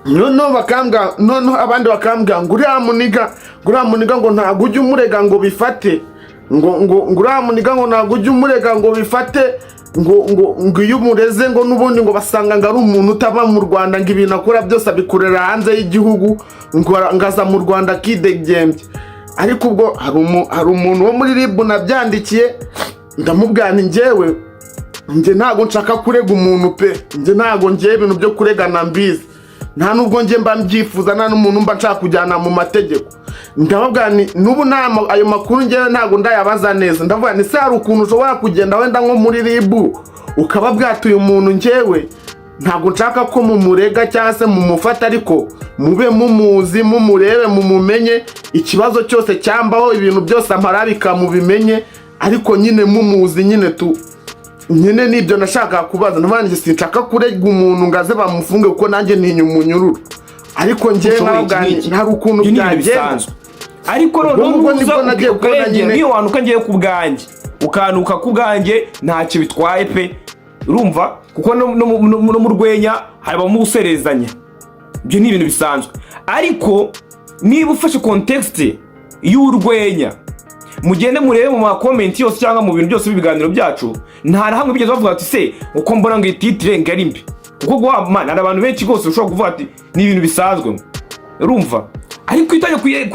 Noneho bakambwira, noneho abandi bakambwira ngo uriya munigga, ngo uriya munigga, ngo ntabwo ujya umurega ngo bifate, ngo uriya munigga, ngo ntabwo ujya umurega ngo bifate, ngo iyo umureze ngo n'ubundi ngo basanga ngo ari umuntu utaba mu Rwanda, ngo ibintu akora byose abikorera hanze y'igihugu, ngo aza mu Rwanda akidegembya. Ariko ubwo hari umuntu wo muri RIB nabyandikiye, ndamubwira nti: "Njyewe, njye ntabwo nshaka kurega umuntu pe, njye ntabwo ngiye ibintu byo kuregana mbizi." Nta nubwo njye mba mbyifuza, nta n'umuntu mba nshaka kujyana mu mategeko. Ndababwira ni n'ubu nta ayo makuru njyewe ntabwo ndayabaza neza. Ndavuga ni se hari ukuntu ushobora kugenda wenda nko muri RIB ukaba bwatuye umuntu, njyewe ntabwo nshaka ko mumurega cyangwa se mumufata, ariko mube mumuzi, mumurebe, mumumenye, ikibazo cyose cyambaho, ibintu byose amparabika mubimenye, ariko nyine mumuzi nyine tu nyine. Nibyo nashakaga kubaza. Ndavuga sinshaka kurega umuntu ngo aze bamufunge, kuko nanjye ntinya umunyururu, ariko njyewe Ushoboye iki nkavuga n'iki. hari ukuntu Ibyo ni ibintu byagenda. bisanzwe, ariko Ubwo noneho ngubwo nuza nibwo nagiye kubona ukarengera nyine. nk'iyo wanuka ngiye ku bwanjye, ukanuka ku bwanjye, ntacyo bitwaye pe. Urumva, kuko no mu rwenya habamo guserezanya, ibyo ni ibintu bisanzwe. Ariko niba ufashe context y'urwenya, mugende murebe mu ma comments yose cyangwa mu bintu byose by'ibiganiro byacu, nta na hamwe bigeze bavuga ati: "Se uko mbona ngo iyi titre ngo ari mbi?" Kuko guha man, hari abantu benshi rwose ushobora kuvuga ati ni ibintu bisanzwe, urumva? Ariko iyo utangiye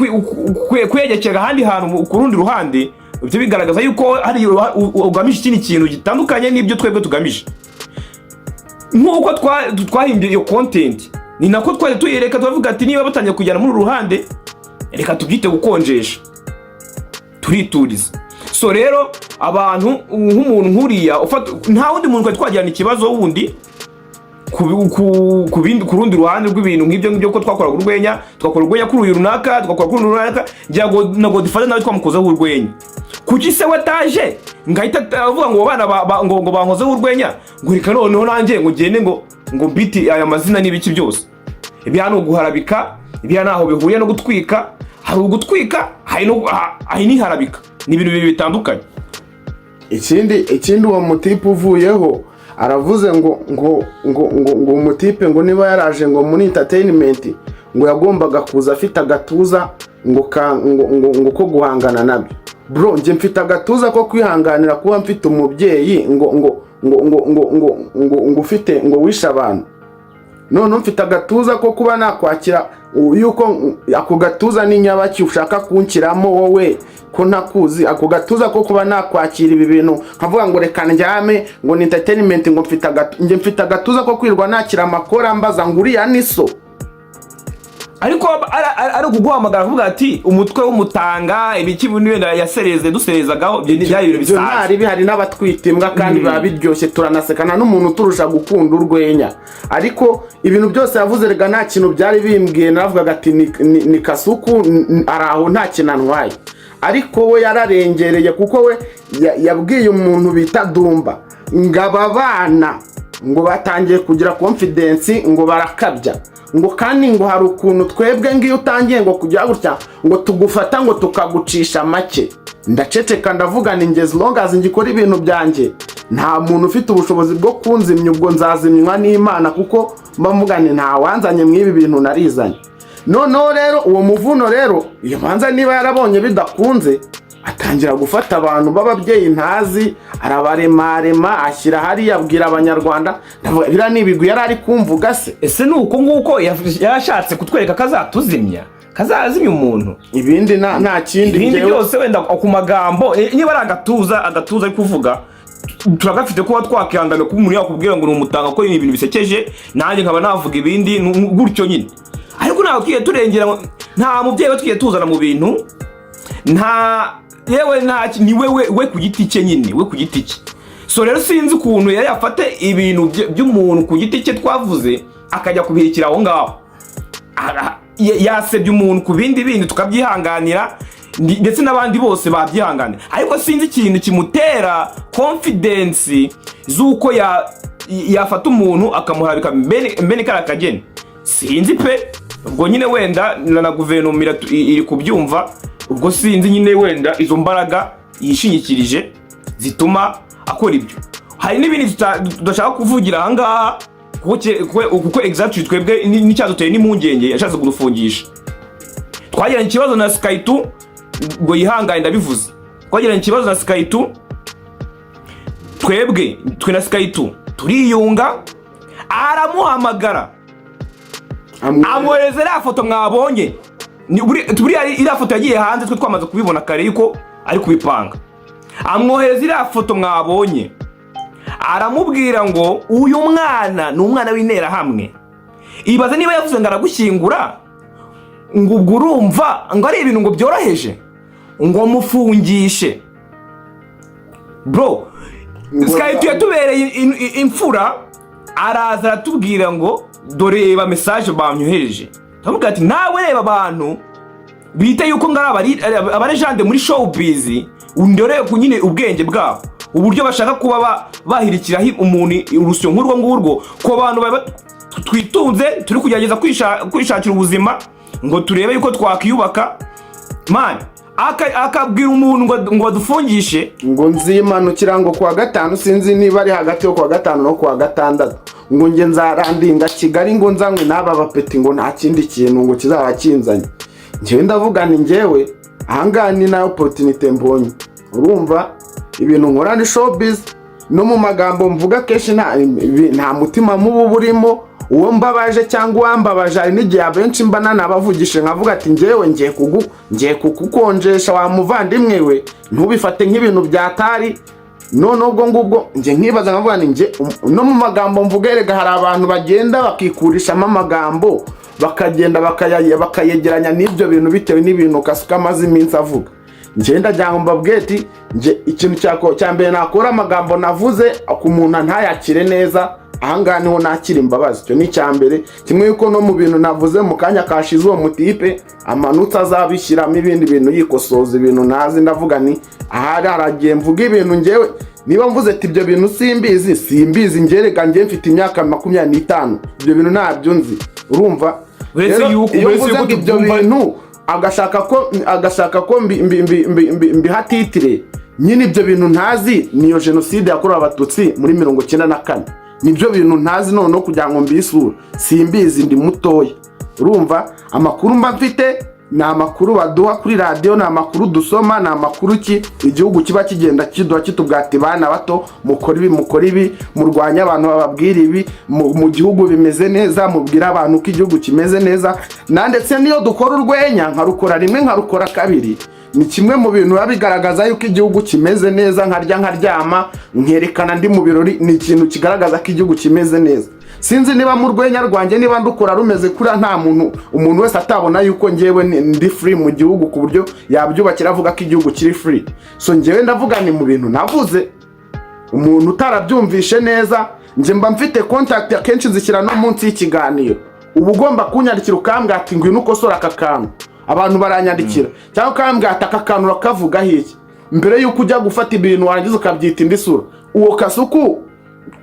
kuyegekera ahandi hantu ku rundi ruhande, ibyo bigaragaza yuko hari ugamije ikindi kintu gitandukanye n'ibyo twebwe tugamije. Nk'uko twahimbye iyo content, ni nako twari tuyereka, turavuga ati niba batangiye kujyana muri uru ruhande, reka tubyite gukonjesha, turituriza. So rero abantu nk'umuntu nk'uriya ufata, nta wundi muntu twari twagirana ikibazo wundi ku rundi ruhande rw'ibintu nk'ibyo ngibyo, ko twakoraga urwenya, tugakora urwenya kuri uyu runaka, tugakora kuri uyu runaka. Ngira ngo na Godfather nawe twamukozeho urwenya. Kuki se we ataje ngahita avuga ngo bana ngo bankozeho urwenya, ngo reka noneho nanjye ngo ngende ngo mbiti aya mazina n'ibiki byose? Ibya ni uguharabika, ibya ntaho bihuriye no gutwika. Hari ugutwika, hari no hari n'iharabika, ni ibintu bibiri bitandukanye. Ikindi, uwo mutipe uvuyeho aravuze ngo umutipe ngo niba yaraje ngo muri entertainment, ngo yagombaga kuza afite agatuza ngo ka ngo ngo, ngo ko guhangana nabyo. Bro, njye mfite agatuza ko kwihanganira kuba mfite umubyeyi ngo ufite ngo wishe abantu. None mfite agatuza ko kuba nakwakira yuko ako gatuza ni nyabaki ushaka kunshyiramo wowe ko ntakuzi? Ako gatuza ko kuba nakwakira ibi bintu nkavuga ngo reka ndyame, ngo ni entertainment, ngo mfite njye mfite agatuza ko kwirwa nakira amakora mbaza ngo uriya ni so. Ariko ari ukuguhamagara kuvuga ati umutwe w'umutanga ibiki wenda yasereze duserezagaho, ibyo ni byari ibintu Ibyo bisanzwe. Ntari bihari n'abatwita imbwa kandi biba biryoshye, turanasekana n'umuntu uturusha gukunda urwenya. Ariko ibintu byose yavuze rega nta kintu byari bimbwiye. Naravugaga ati ni Kasuku ari aho, nta kintu antwaye. Ariko we yararengereye, kuko we yabwiye umuntu bita Dumba ngo aba bana ngo batangiye kugira confidence, ngo barakabya, ngo kandi ngo hari ukuntu twebwe ngiyo utangiye ngo kujya gutya ngo tugufata ngo tukagucisha make. Ndaceceka, ndavuga ni as long as ngikora ibintu byanjye, nta muntu ufite ubushobozi bwo kunzimya, ubwo nzazimywa n'Imana, kuko mba mvuga ni nta wanzanye mw'ibi bintu, narizanye. Noneho rero uwo muvuno rero, iyo manza niba yarabonye bidakunze, atangira gufata abantu b'ababyeyi ntazi, arabaremarema, ashyira hariya, abwira Abanyarwanda. Ndavuga biriya ni ibigwi yari ari kumvuga se? Ese ni uko nguko yarashatse kutwereka ko azatuzimya, kazazimya umuntu? Ibindi nta kindi. Ibindi byose wenda ku magambo, niba ari agatuza, agatuza ari kuvuga turagafite, kuba twakihangana kuba umuntu yakubwira ngo ni umutanga ko ni ibintu bisekeje, nanjye nkaba navuga ibindi gutyo nyine. Ariko ntabwo twigiye turengera nta mubyeyi we twigiye tuzana mu bintu, nta yewe nta ni we we ku giti cye nyine, we ku giti cye. So rero sinzi ukuntu yari yafate ibintu by'umuntu ku giti cye twavuze, akajya kubihekera aho ngaho. Yasebye umuntu ku bindi bindi tukabyihanganira, ndetse n'abandi bose babyihanganira, ariko sinzi ikintu kimutera confidence z'uko yafata umuntu akamuharabika mbene kariya kageni. Sinzi pe. Ubwo nyine wenda na guverinoma iri kubyumva. Ubwo sinzi nyine wenda izo mbaraga yishingikirije zituma akora ibyo. Hari n'ibindi tudashaka kuvugira ahangaha, kuko exactly twebwe n'icyaduteye n'impungenge yashatse kudufungisha. Twagiranye ikibazo na Sky2, ngo yihangane ndabivuze. Twagiranye ikibazo na Sky2, twebwe twe na Sky2 turiyunga, aramuhamagara, amwohereza iriya foto mwabonye. Buriya iriya foto yagiye hanze twe twamaze kubibona kare yuko ari kubipanga. Amwohereza iriya foto mwabonye, aramubwira ngo uyu mwana ni umwana w'Interahamwe. Ibaze niba yavuze ngo aragushyingura, ngo ubwo urumva ngo ari ibintu ngo byoroheje, ngo mufungishe. Bro, Sky2 yatubereye imfura, araza aratubwira ngo dore reba message banyohereje. Turamubwira ati nawe reba abantu bita yuko ngo ari abalegend muri showbiz, ndore ku nyine ubwenge bwabo, uburyo bashaka kuba bahirikiraho umuntu urusyo nk'urwo ngurwo, ku bantu twitunze, turi kugerageza kwishakira ubuzima ngo turebe yuko twakwiyubaka. Man, akabwira umuntu ngo badufungishe. Ngo nzimanukira ngo kuwa gatanu, sinzi niba ari hagati yo kuwa gatanu no kuwa gatandatu, ngo nge nzalandinga Kigali, ngo nzanywe n'aba bapeti, ngo nta kindi kintu ngo kizaba kinzanye. Njyewe ndavuga ni njyewe ahangaha ni nayo opportunity mbonye. Urumva ibintu nkora ni showbiz, no mu magambo mvuga kenshi nta mutima mubi uba urimo. Uwo mbabaje cyangwa uwambabaje, hari n'igihe abenshi mba nanabavugishe nkavuga ati njyewe ngiye kukukonjesha wa muvandimwe we, ntubifate nk'ibintu byatari. None ubwo ngubwo njye nkibaza nkavuga ni njye no mu magambo mvuga, erega hari abantu bagenda bakikurishamo amagambo, bakagenda bakayegeranya n'ibyo bintu bitewe n'ibintu Kasuku amaze iminsi avuga. Njye ndagira ngo mbabwire ati njye ikintu cya mbere nakora, amagambo navuze ku muntu ntayakire neza, ahangaha niho nakira imbabazi. Icyo ni icya mbere. Kimwe yuko no mu bintu navuze mu kanya kashize, uwo mutipe amanutse azabishyiramo ibindi bintu, yikosoza ibintu ntazi. Ndavuga ni ahari haragiye mvuga ibintu, ngewe niba mvuze ati ibyo bintu simbizi, simbizi. Ngerega njye mfite imyaka 25, ibyo bintu ntabyo nzi. Urumva? Uretse Rero iyo uretse mvuze yuko ngo ibyo tubyumva- bintu agashaka ko mbiha titre nyine, ibyo bintu ntazi niyo jenoside yakorewe Abatutsi muri 94, nibyo bintu ntazi. Noneho kugira ngo mbisure, simbizi, ndi mutoya. Urumva, amakuru mba mfite ni amakuru baduha kuri radiyo, ni amakuru dusoma, ni amakuru ki igihugu kiba kigenda kiduha, kitubwira ati bana bato, mukora ibi, mukora ibi, murwanye abantu bababwira ibi, mu gihugu bimeze neza, mubwire abantu ko igihugu kimeze neza. Na ndetse n'iyo dukora urwenya, nkarukora rimwe, nkarukora kabiri, ni kimwe mu bintu biba bigaragaza yuko igihugu kimeze neza. Nkarya, nkaryama, nkerekana ndi mu birori, ni ikintu kigaragaza ko igihugu kimeze neza. Sinzi niba mu rwenya rwanjye, niba ndukora rumeze kuriya, nta muntu, umuntu wese atabona yuko ngewe ndi free mu gihugu, ku buryo yabyubakira avuga ko igihugu kiri free. So ngewe ndavuga ni mu bintu navuze, umuntu utarabyumvishe neza, njye mba mfite contact, akenshi nzishyira no munsi y'ikiganiro. Uba ugomba kunyandikira ukambwira ati ngwino ukosora aka kantu. Abantu baranyandikira, cyangwa ukambwira ati aka kantu urakavugaho iki, mbere y'uko ujya gufata ibintu warangiza ukabyita indi sura. Uwo Kasuku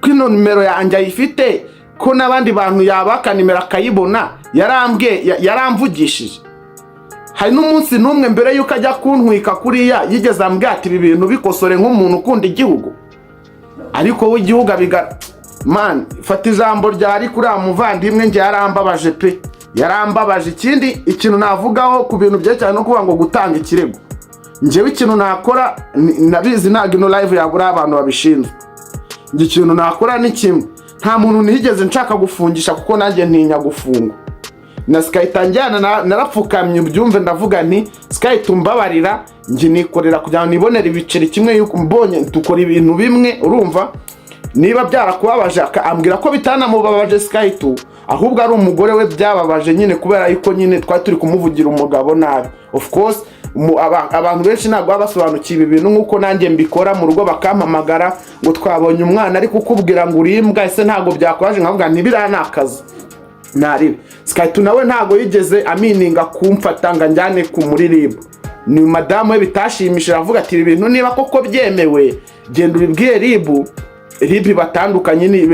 ko ino nimero yanjye ayifite, ko n'abandi bantu yabaka nimero akayibona, yarambwiye, yaramvugishije. Hari n'umunsi n'umwe mbere y'uko ajya kuntwika kuriya yigeze ambwira ati ibi bintu bikosore nk'umuntu ukunda igihugu? Ariko we igihugu abiga. Man, fata ijambo ryari kuri uriya muvandimwe, njye yarambabaje pe, yarambabaje. Ikindi ikintu navugaho ku bintu byerekeranye no kuvuga ngo gutanga ikirego, njyewe ikintu nakora nabizi ntabwo ino live yabura abantu babishinzwe. Njye ikintu nakora ni kimwe: nta muntu nigeze nshaka gufungisha, kuko nanjye ntinya gufungwa. Na Sky2 njyana narapfukamye, ubyumve, ndavuga nti Sky2 mbabarira, njye nikorera kugira ngo nibonere ibiceri, kimwe yuko mbonye dukora ibintu bimwe. Urumva, niba byarakubabaje, ambwira ko bitanamubabaje Sky2, ahubwo ari umugore we byababaje nyine, kubera yuko nyine twari turi kumuvugira umugabo nabi. Of course abantu benshi ntabwo baba basobanukiwe ibi bintu nk'uko nanjye mbikora. Mu rugo bakampamagara ngo twabonye umwana ari kukubwira ngo uri imbwa, ese ntabwo byakwaje? Nkavuga nti biriya ni akazi ntaribe. Sky2 nawe ntabwo yigeze amininga kumfata ngo anjyane ku muririmbo. Ni madamu we bitashimishije, avuga ati ibi bintu niba koko byemewe, genda ubibwiye RIB, RIB batandukanye, ni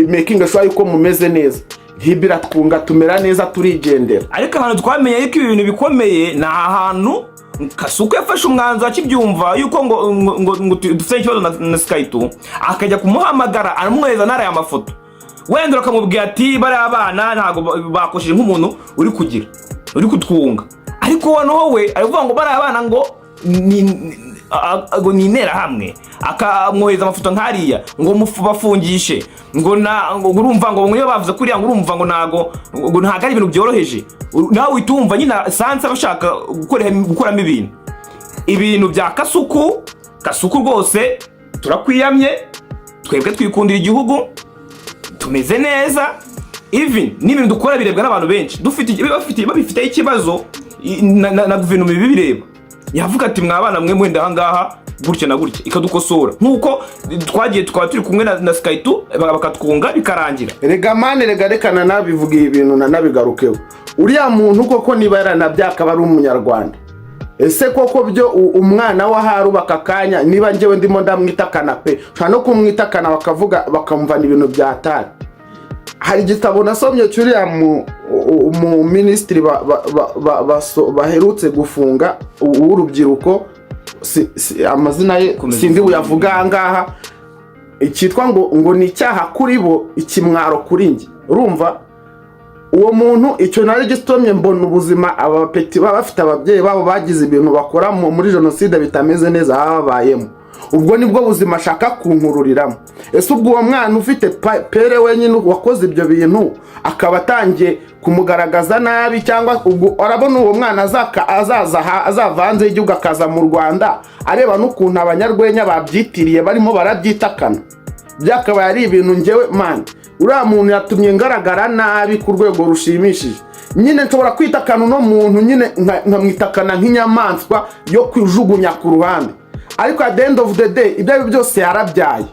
making sure yuko mumeze neza. RIB iratwunga, tumera neza, turigendera. Ariko ahantu twamenye yuko ibi bintu bikomeye ni ahantu Kasuku yafashe umwanzuro akibyumva yuko ngo dufite ikibazo na Sky2, akajya kumuhamagara aramwohereza n'ariya mafoto, wenda ukamubwira ati bariya bana ntabwo bakosheje nk'umuntu uri kugira uri kutwunga. Ariko noneho we ari kuvuga ngo bariya bana ngo ngo ni interahamwe, akamwohereza amafoto nk'ariya ngo bafungishe, ngo na ngo urumva ngo niyo bavuze kuriya, ngo urumva ngo ntago ari ibintu byoroheje. Nawe uhita wumva nyine sanse aba ashaka gukoramo ibintu bya Kasuku. Kasuku rwose turakwiyamye, twebwe twikundira igihugu, tumeze neza. Even n'ibintu dukora birebwa n'abantu benshi, dufite bafite babifiteho ikibazo na guverinoma ibibireba, yavuga ati: "Mwabana mwe, mwenda ahangaha gutya na gutya," ikadukosora nk'uko twagiye tukaba turi kumwe na Sky2, bakatwunga bikarangira. Rega man, rega reka nanabivuga ibi bintu, nanabigarukeho. Uriya muntu koko niba yaranabyaye akaba ari umunyarwanda, ese koko byo umwana we ahari uba aka kanya, niba njyewe ndimo ndamwita kanape, ushobora no kumwita kana bakavuga bakamuvana ibintu bya tari. Hari igitabo nasomye cy'uriya mu minisitiri baherutse gufunga w'urubyiruko, amazina ye Komeza. sindi buyavuga aha ngaha, cyitwa ngo ni "Icyaha kuri bo, ikimwaro kuri njye". Urumva uwo muntu, icyo nari gisomye, mbona ubuzima aba bapeti baba bafite, ababyeyi babo bagize ibintu bakora muri jenoside bitameze neza baba babayemo. Ubwo nibwo buzima ashaka kunkururiramo. Ese ubwo uwo mwana ufite père wenyine wakoze ibyo bintu, akaba atangiye kumugaragaza nabi, cyangwa ubwo arabona uwo mwana azaza azava hanze y'igihugu akaza mu Rwanda, areba n'ukuntu abanyarwenya babyitiriye barimo barabyitakana, byakabaye ari ibintu? Ngewe man, uriya muntu yatumye ngaragara nabi ku rwego rushimishije. Nyine nshobora kwitakana uno muntu nyine nkamwitakana nk'inyamaswa yo kujugunya ku ruhande, ariko at the end of the day, ibyo ari byo byose yarabyaye.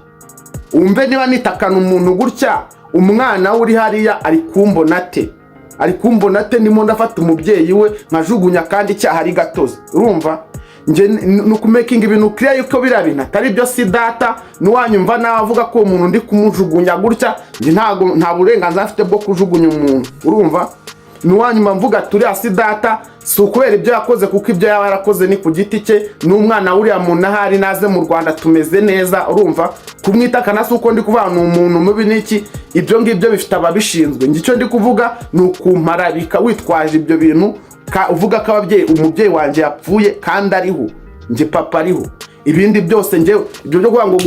Wumve, niba nitakana umuntu gutya, umwana we uri hariya ari kumbona ate? Ari kumbona ate ndimo ndafata umubyeyi we nkajugunya kandi icyaha ari gatozi? Urumva njye ni ukumakinga ibintu clear yuko biriya bintu atari byo. Si data n'uwanyumva nawe avuga ko uwo muntu ndi kumujugunya gutya, njye ntabwo nta burenganzira afite bwo kujugunya umuntu. Urumva, n'uwanyuma mvuga turiya si data, si ukubera ibyo yakoze, kuko ibyo yaba yarakoze ni ku giti cye. N'umwana w'uriya muntu ahari naze mu Rwanda tumeze neza. Urumva, kumwitakana si uko ndi kuvuga ni umuntu mubi n'iki, ibyo ngibyo bifite ababishinzwe. Njye icyo ndi kuvuga ni ukumparabika witwaje ibyo bintu, uvuga ko ababyeyi, umubyeyi wanjye yapfuye kandi ariho, njye papa ariho. Ibindi byose njyewe ibyo byo kuvuga ngo